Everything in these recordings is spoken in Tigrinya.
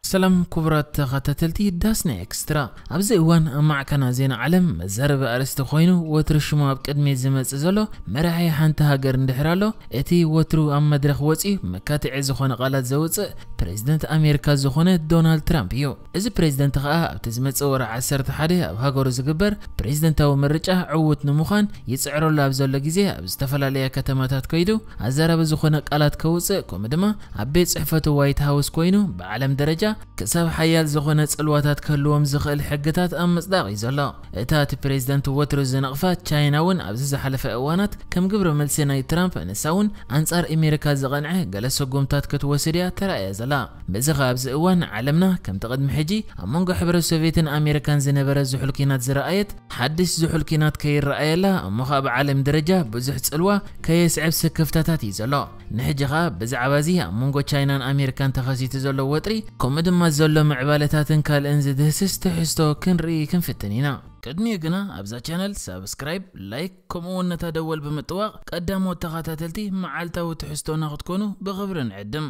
ሰላም ክቡራት ተኸታተልቲ ዳስና ኤክስትራ። ኣብዚ እዋን ኣብ ማዕከና ዜና ዓለም መዛረቢ ኣርእስቲ ኮይኑ ወትሩ ሽሙ ኣብ ቅድሚ ዝመጽእ ዘሎ መራሒ ሓንቲ ሃገር እንድሕር ኣሎ፣ እቲ ወትሩ ኣብ መድረኽ ወጺኡ መካትዒ ዝኾነ ቃላት ዘውጽእ ፕሬዚደንት ኣሜሪካ ዝኾነ ዶናልድ ትራምፕ እዩ። እዚ ፕሬዚደንት ከኣ ኣብቲ ዝመጽእ ወርሒ ዓሰርተ ሓደ ኣብ ሃገሩ ዝግበር ፕሬዚደንታዊ ምርጫ ዕዉት ንምዃን ይጽዕረሉ ኣብ ዘሎ ግዜ ኣብ ዝተፈላለያ ከተማታት ከይዱ ኣዛራቢ ዝኾነ ቃላት ከውጽእ ከምኡ ድማ ኣብ ቤት ጽሕፈቱ ዋይት ሃውስ ኮይኑ ብዓለም ደረጃ ክሳብ ሓያል ዝኾነ ጽልዋታት ክህልዎም ዝኽእል ሕግታት ኣብ ምጽዳቕ እዩ ዘሎ። እታ እቲ ፕሬዚደንት ወትሩ ዝነቕፋ ቻይና እውን ኣብዚ ዝሓለፈ እዋናት ከም ግብረ መልሲ ናይ ትራምፕ ንሳ እውን ኣንጻር ኣሜሪካ ዝቐንዐ ገለ ሰጉምታት ክትወስድ እያ ተራእያ ዘላ። በዚ ከኣ ኣብዚ እዋን ዓለምና ከምቲ ቅድሚ ሕጂ ኣብ መንጎ ሕብረት ሶቪየትን ኣሜሪካን ዝነበረ ዝሑል ኲናት ዝረኣየት ሓድሽ ዝሑል ኲናት ከይረኣየላ እሞ ከኣ ብዓለም ደረጃ ብዙሕ ጽልዋ ከየስዕብ ስክፍታታት እዩ ዘሎ። ንሕጂ ኸኣ ብዛዕባ እዚ ኣብ መንጎ ቻይናን ኣሜሪካን ተኸሲቱ ዘሎ ወጥሪ ከምኡ ድማ ዘሎ ምዕባለታትን ካልእን ዝድህስስ ትሕዝቶ ክንርኢ ክንፍትን ኢና። ቅድሚኡ ግና ኣብዛ ቻነል ሳብስክራይብ፣ ላይክ ከምኡ እውን ነታ ደወል ብምጥዋቕ ቀዳሞት ተኸታተልቲ መዓልታዊ ትሕዝቶና ክትኮኑ ብኽብሪ ንዕድም።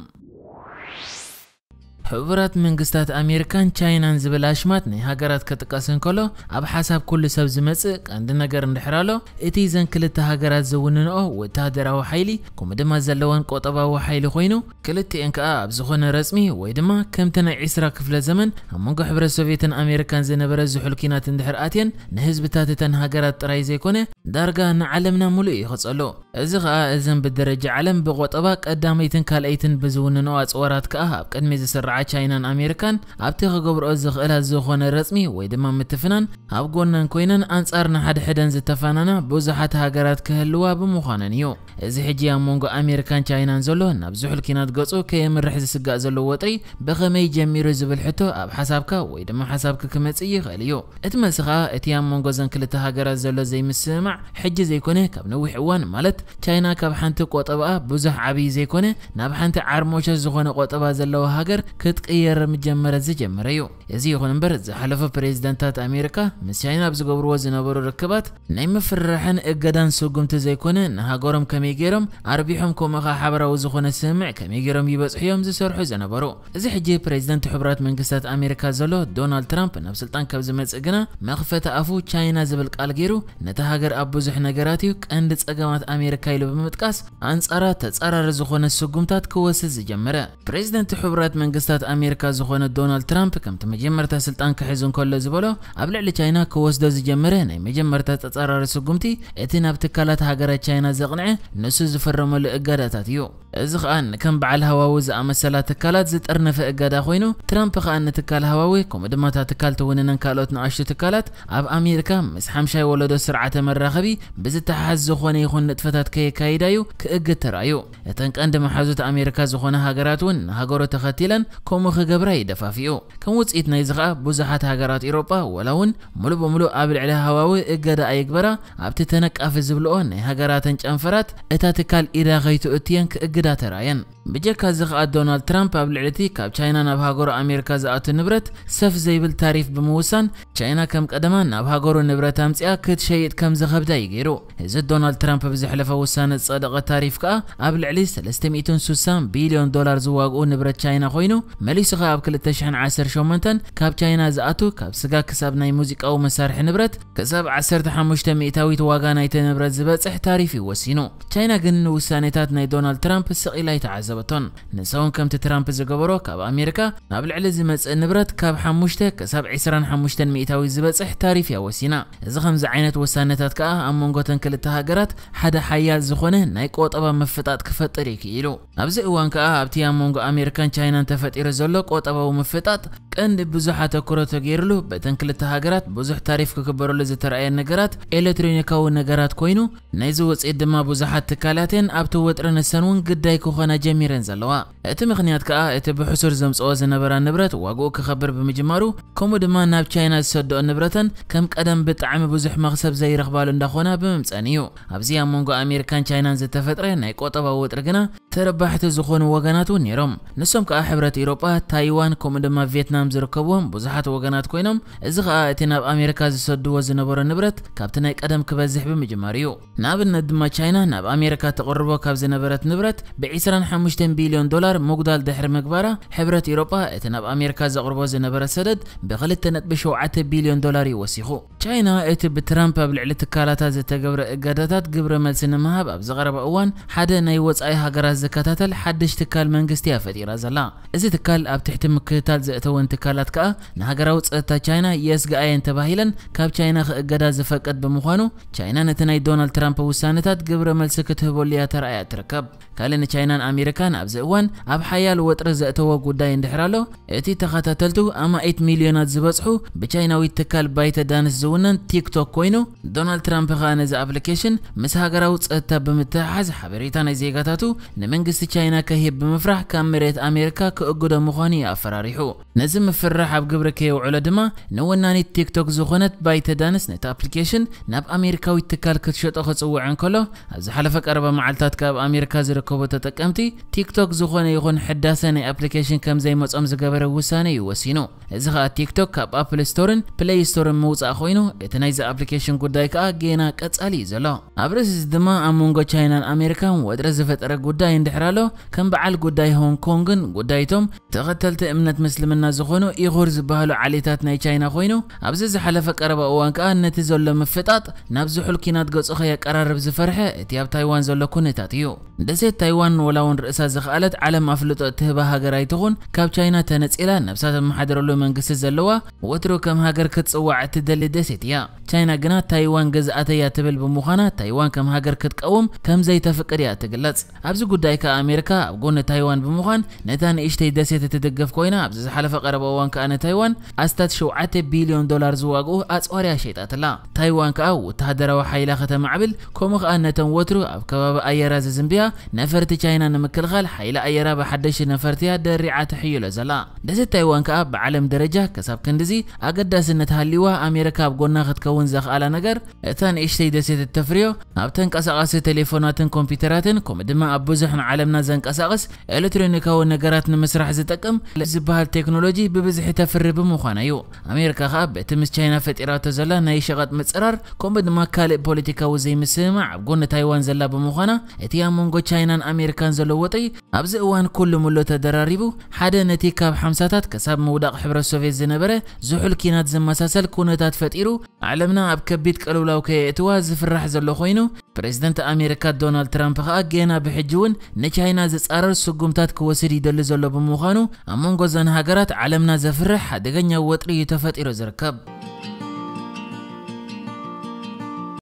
ሕቡራት መንግስታት ኣሜሪካን ቻይናን ዝብል ኣሽማት ናይ ሃገራት ክጥቀስ እንከሎ ኣብ ሓሳብ ኩሉ ሰብ ዝመጽእ ቀንዲ ነገር እንድሕር ኣሎ እቲ ዘን ክልተ ሃገራት ዝውንንኦ ወታደራዊ ሓይሊ ከምኡ ድማ ዘለወን ቆጠባዊ ሓይሊ ኮይኑ ክልቲኤን ከኣ ኣብ ዝኾነ ረጽሚ ወይ ድማ ከምቲ ናይ ዒስራ ክፍለ ዘመን ኣብ መንጎ ሕብረት ሶቪየትን ኣሜሪካን ዝነበረ ዝሑል ኲናት እንድሕር ኣትየን ንህዝብታት እተን ሃገራት ጥራይ ዘይኮነ ዳርጋ ንዓለምና ሙሉእ እዩ ክጸሉ። እዚ ኸኣ እዘን ብደረጃ ዓለም ብቆጠባ ቀዳመይትን ካልኣይትን ብዝውንንኦ ኣጽዋራት ከኣ ኣብ ቅድሚ ዝስርዓ ቻይናን ኣሜሪካን ኣብቲ ክገብርኦ ዝኽእላ ዝኾነ ረጽሚ ወይ ድማ ምትፍናን ኣብ ጎነን ኮይነን ኣንጻር ንሓድሕደን ዝተፋናና ብዙሓት ሃገራት ክህልዋ ብምዃነን እዩ። እዚ ሕጂ ኣብ መንጎ ኣሜሪካን ቻይናን ዘሎ ናብ ዝሑል ኲናት ገጹ ከየምርሕ ዝስጋእ ዘሎ ወጥሪ ብኸመይ ጀሚሩ ዝብል ሕቶ ኣብ ሓሳብካ ወይ ድማ ሓሳብኪ ክመጽእ ይኽእል እዩ። እቲ መልሲ ኸኣ እቲ ኣብ መንጎ ዘን ክልተ ሃገራት ዘሎ ዘይምስምማዕ ሕጂ ዘይኮነ ካብ ነዊሕ እዋን ማለት ቻይና ካብ ሓንቲ ቆጠባኣ ብዙሕ ዓብዪ ዘይኮነ ናብ ሓንቲ ዓርሞሸት ዝኾነ ቆጠባ ዘለዋ ሃገር ክትቅየር ምጀመረት ዝጀመረ እዩ። እዚ ይኹን እምበር ዝሓለፉ ፕሬዚደንታት ኣሜሪካ ምስ ቻይና ኣብ ዝገብርዎ ዝነበሩ ርክባት ናይ ምፍርራሕን እገዳን ስጉምቲ ዘይኮነ ንሃገሮም ከመይ ገይሮም ኣርቢሖም ከምኡ ኸኣ ሓበራዊ ዝኾነ ስምምዕ ከመይ ገይሮም ይበጽሑ እዮም ዝሰርሑ ዝነበሩ። እዚ ሕጂ ፕሬዚደንት ሕቡራት መንግስታት ኣሜሪካ ዘሎ ዶናልድ ትራምፕ ናብ ስልጣን ካብ ዝመጽእ ግና መኽፈቲ ኣፉ ቻይና ዝብል ቃል ገይሩ ነታ ሃገር ኣብ ብዙሕ ነገራት እዩ ቀንዲ ጸገማት ኣሜሪካ ኢሉ ብምጥቃስ ኣንጻራ ተጻራሪ ዝኾነ ስጉምታት ክወስድ ዝጀመረ። ፕሬዚደንት ሕቡራት መንግስታት ኣሜሪካ ዝኾነ ዶናልድ ትራምፕ ከምቲ መጀመርታ ስልጣን ክሕዝ እንከሎ ዝበሎ ኣብ ልዕሊ ቻይና ክወስዶ ዝጀመረ ናይ መጀመርታ ተጻራሪ ስጉምቲ እቲ ናብ ትካላት ሃገራት ቻይና ዘቕንዐ ንሱ ዝፈረመሉ እገዳታት እዩ። እዚ ኸኣ ንከም በዓል ሃዋዊ ዝኣመሰላ ትካላት ዝጠርነፈ እገዳ ኮይኑ ትራምፕ ኸኣ ንትካል ሃዋዊ ከምኡ ድማ እታ ትካል ትውንነን ካልኦት ንኣሽቱ ትካላት ኣብ ኣሜሪካ ምስ ሓምሻይ ወለዶ ስርዓተ መራኸቢ ብዝተሓዝ ዝኾነ ይኹን ንጥፈታት ከየካይዳ እዩ ክእግድ ተራእዩ። እተን ቀንዲ መሓዙት ኣሜሪካ ዝኾነ ሃገራት እውን ንሃገሩ ተኸቲለን ከምኡ ክገብራ ይደፋፍኡ። ከም ውጽኢት ናይዚ ኸኣ ብዙሓት ሃገራት ኤውሮጳ ወላ እውን ሙሉ በሙሉ ኣብ ልዕሊ ሃዋዊ እገዳ ኣይግበራ ኣብቲ ተነቃፊ ዝብልኦ ናይ ሃገራተን ጨንፈራት እታ ትካል ኢዳ ከይትእትየን ክእግዳ ተራየን። ብጀካ እዚ ኸኣ ዶናልድ ትራምፕ ኣብ ልዕሊ እቲ ካብ ቻይና ናብ ሃገሩ ኣሜሪካ ዝኣቱ ንብረት ሰፍ ዘይብል ታሪፍ ብምውሳን ቻይና ከም ቀደማ ናብ ሃገሩ ንብረት ኣምጺኣ ክትሸይጥ ከም ዝኸብዳ እዩ ገይሩ። እዚ ዶናልድ ትራምፕ ብዝሕለፈ ውሳነ ዝጸደቐ ታሪፍ ከኣ ኣብ ልዕሊ ሰለስተ ሚእትን ሱሳን ቢልዮን ዶላር ዝዋግኡ ንብረት ቻይና ኮይኑ መሊሱ ከኣ ኣብ ክልተ ሽሕን ዓሰርተ ሸሞንተን ካብ ቻይና ዝኣቱ ካብ ስጋ ክሳብ ናይ ሙዚቃዊ መሳርሒ ንብረት ክሳብ ዓሰርተ ሓሙሽተ ሚእታዊት ዋጋ ናይቲ ንብረት ዝበጽሕ ታሪፍ እዩ ወሲኑ። ቻይና ግን ንውሳኔታት ናይ ዶናልድ ትራምፕ ስቕ ኢላ ኣይተዓዘበቶን። ንሳ እውን ከምቲ ትራምፕ ዝገበሮ ካብ ኣሜሪካ ናብ ልዕሊ ዝመጽእ ንብረት ካብ ሓሙሽተ ክሳብ ዕስራን ሓሙሽተን ሚእታዊት ዝበጽሕ ታሪፍ እያ ወሲና። እዚ ከምዚ ዓይነት ውሳነታት ከኣ ኣብ መንጎ እተን ክልተ ሃገራት ሓደ ሓያል ዝኾነ ናይ ቆጠባ ምፍጣጥ ክፈጥር እዩ ክኢሉ። ኣብዚ እዋን ከኣ ኣብቲ ኣብ መንጎ ኣሜሪካን ቻይናን ተፈጢሩ ዘሎ ቆጠባዊ ምፍጣጥ ቀንዲ ብዙሕ ኣተኩሮ ተገይርሉ በተን ክልተ ሃገራት ብዙሕ ታሪፍ ክግበረሉ ዝተራእየ ነገራት ኤሌክትሮኒካዊ ነገራት ኮይኑ ናይዚ ውጽኢት ድማ ብዙሓት ትካላትን ኣብቲ ወጥሪ ንሰን እውን ግዳይ ክኾና ጀሚረን ዘለዋ። እቲ ምኽንያት ከኣ እቲ ብሕሱር ዘምጽኦ ዝነበራ ንብረት ዋግኡ ክኸብር ብምጅማሩ ከምኡ ድማ ናብ ቻይና ዝሰድኦ ንብረተን ከም ቀደም ብጣዕሚ ብዙሕ መኽሰብ ዘይረኽባሉ እንዳኾና ብምምጸን እዩ። ኣብዚ ኣብ መንጎ ኣሜሪካን ቻይናን ዝተፈጥረ ናይ ቆጠባዊ ወጥሪ ግና ተረባሕቲ ዝኾኑ ወገናት እውን ነይሮም። ንሶም ከኣ ሕብረት ኤውሮጳ፣ ታይዋን ከምኡ ድማ ቪየትናም ዝርከብዎም ብዙሓት ወገናት ኮይኖም፣ እዚ ኸኣ እቲ ናብ ኣሜሪካ ዝሰድዎ ዝነበሩ ንብረት ካብቲ ናይ ቀደም ክበዝሕ ብምጅማር እዩ። ንኣብነት ድማ ቻይና ናብ ኣሜሪካ ተቕርቦ ካብ ዝነበረት ንብረት ብ25 ቢልዮን ዶላር ምጉዳል ድሕሪ ምግባራ፣ ሕብረት ኤውሮጳ እቲ ናብ ኣሜሪካ ዘቕርቦ ዝነበረ ሰደድ ብ2.7 ቢልዮን ዶላር እዩ ወሲኹ። ቻይና እቲ ብትራምፕ ኣብ ልዕሊ ትካላታ ዝተገብረ እገዳታት ግብረ መልሲ ንምሃብ ኣብ ዝቐረበ እዋን፣ ሓደ ናይ ወጻኢ ሃገራት ዝከታተል ሓድሽ ትካል መንግስቲ እያ ፈጢራ ዘላ። እዚ ትካል ኣብ ትሕቲ ምክትታል ዘእተወን ትካላት ከኣ ንሃገራዊ ጸጥታ ቻይና የስግኣየን ተባሂለን ካብ ቻይና ክእገዳ ዝፈቅድ ብምዃኑ፣ ቻይና ነቲ ናይ ዶናልድ ትራምፕ ውሳነታት ግብረ መልሲ ክትህበሉ እያ ተራእያ ትርከብ። ካልእ ንቻይናን ኣሜሪካን ኣብዚ እዋን ኣብ ሓያል ወጥሪ ዘእተዎ ጉዳይ እንድሕር ኣሎ፣ እቲ ተኸታተልቱ ኣማኢት ሚልዮናት ዝበጽሑ ብቻይናዊት ትካል ባይተ ዳንስ ዝውነን ቲክቶክ ኮይኑ፣ ዶናልድ ትራምፕ ከኣ ነዚ ኣፕሊኬሽን ምስ ሃገራዊ ጸጥታ ብምትሕሓዝ ሓበሬታ ናይ ዜጋታቱ ንመንግስቲ ቻይና ከሂብ ብምፍራሕ ካብ መሬት ኣሜሪካ ክእግዶ ምዃኑ እዩ ኣፈራሪሑ። ነዚ ምፍርራሕ ኣብ ግብሪ ከየውዕሎ ድማ ንወናኒት ቲክቶክ ዝኾነት ባይተ ዳንስ ነቲ ኣፕሊኬሽን ናብ ኣሜሪካዊት ትካል ክትሸጦ ክጽውዕ እንከሎ፣ ኣብ ዝሓለፈ ቀረባ መዓልታት ካብ ኣሜሪካ ዝርከቡ ተጠቀምቲ ቲክቶክ ዝኾነ ይኹን ሕዳሰ ናይ ኣፕሊኬሽን ከም ዘይመጾም ዝገበረ ውሳነ እዩ ወሲኑ። እዚ ኸኣ ቲክቶክ ካብ ኣፕል ስቶርን ፕሌይ ስቶርን ምውጻእ ኮይኑ፣ እቲ ናይዚ ኣፕሊኬሽን ጉዳይ ከኣ ጌና ቀጻሊ እዩ ዘሎ። ኣብ ርእሲ እዚ ድማ ኣብ መንጎ ቻይናን ኣሜሪካን ወጥሪ ዝፈጠረ ጉዳይ እንድሕር ኣሎ፣ ከም በዓል ጉዳይ ሆንግ ኮንግን ጉዳይቶም ተኸተልቲ እምነት ምስልምና ዝኾኑ ኢኹር ዝበሃሉ ዓሌታት ናይ ቻይና ኮይኑ፣ ኣብዚ ዝሓለፈ ቀረባ እዋን ከኣ ነቲ ዘሎ ምፍጣጥ ናብ ዝሑል ኪናት ገጹ ከየቀራርብ ዝፈርሐ እቲ ኣብ ታይዋን ዘሎ ኩነታት እዩ። ደሴት ታይዋን ወላ እውን ርእሳ ዝኸኣለት ዓለም ኣፍልጦ እትህባ ሃገር ኣይትኹን፣ ካብ ቻይና ተነጺላ ነብሳ ተመሓድረሉ መንግስቲ ዘለዋ፣ ወትሩ ከም ሃገር ክትጽዋዕ እትደሊ ደሴት እያ። ቻይና ግና ታይዋን ግዝኣተይ እያ ትብል ብምዃና፣ ታይዋን ከም ሃገር ክትቀውም ከም ዘይተፍቅድ እያ ትግለጽ። ኣብዚ ጉዳይ ከኣ ኣሜሪካ ኣብ ጎኒ ታይዋን ብምዃን ነታ ንእሽተይ ደሴት እትድግፍ ኮይና፣ ኣብዚ ዝሓለፈ ቀረባ እዋን ከኣ ንታይዋን ኣስታት 7 ቢልዮን ዶላር ዝዋግኡ ኣጽዋር እያ ሸይጣትላ። ታይዋን ከኣ ወተሃደራዊ ሓይላ ከተማዕብል፣ ከምኡ ከኣ ነተን ወትሩ ኣብ ከባቢ ኣየራ ዝዝንብያ ነፈርቲ ቻይና ንምክልኻል ሓይሊ ኣየራ ብሓደሽቲ ነፈርቲ እያ ደሪዓ ትሕይሎ ዘላ። ደሴት ታይዋን ከኣ ብዓለም ደረጃ ክሳብ ክንድዚ ኣገዳስነት ሃልይዋ ኣሜሪካ ኣብ ጎና ክትከውን ዘኽኣላ ነገር እታ ንእሽተይ ደሴት እተፍርዮ ኣብ ተንቀሳቓሲ ቴሌፎናትን ኮምፒውተራትን ከምኡ ድማ ኣብ ብዙሕ ንዓለምና ዘንቀሳቕስ ኤሌክትሮኒካዊ ነገራት ንምስራሕ ዝጠቅም ዝበሃል ቴክኖሎጂ ብብዝሒ ተፍሪ ብምዃና እዩ። ኣሜሪካ ከኣ በቲ ምስ ቻይና ፈጢራቶ ዘላ ናይ ሸቐጥ ምጽራር ከምኡ ድማ ካልእ ፖለቲካዊ ዘይምስምማዕ ኣብ ጎኒ ታይዋን ዘላ ብምዃና፣ እቲ ኣብ መንጎ ቻይናን ኣሜሪካን ዘሎ ወጥሪ ኣብዚ እዋን ኩሉ ምሎ ተደራሪቡ፣ ሓደ ነቲ ካብ ሓምሳታት ክሳብ ምውዳቕ ሕብረት ሶቪየት ዝነበረ ዝሑል ኪናት ዝመሳሰል ኩነታት ፈጢሩ፣ ዓለምና ኣብ ከቢድ ቅልውላው ከየእትዋ ዝፍራሕ ዘሎ ኮይኑ፣ ፕሬዝደንት ኣሜሪካ ዶናልድ ትራምፕ ከኣ ጌና ብሕጂ እውን ንቻይና ዝጻረር ስጉምታት ክወስድ ይደሊ ዘሎ ብምዃኑ፣ ኣብ መንጎ እዘን ሃገራት ዓለምና ዘፍርሕ ሓደገኛ ወጥሪ እዩ ተፈጢሩ ዝርከብ።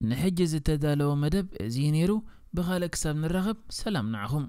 ንሕጂ ዝተዳለወ መደብ እዚ እዩ ነይሩ። ብኻልእ ክሳብ ንራኸብ ሰላም ንዓኹም።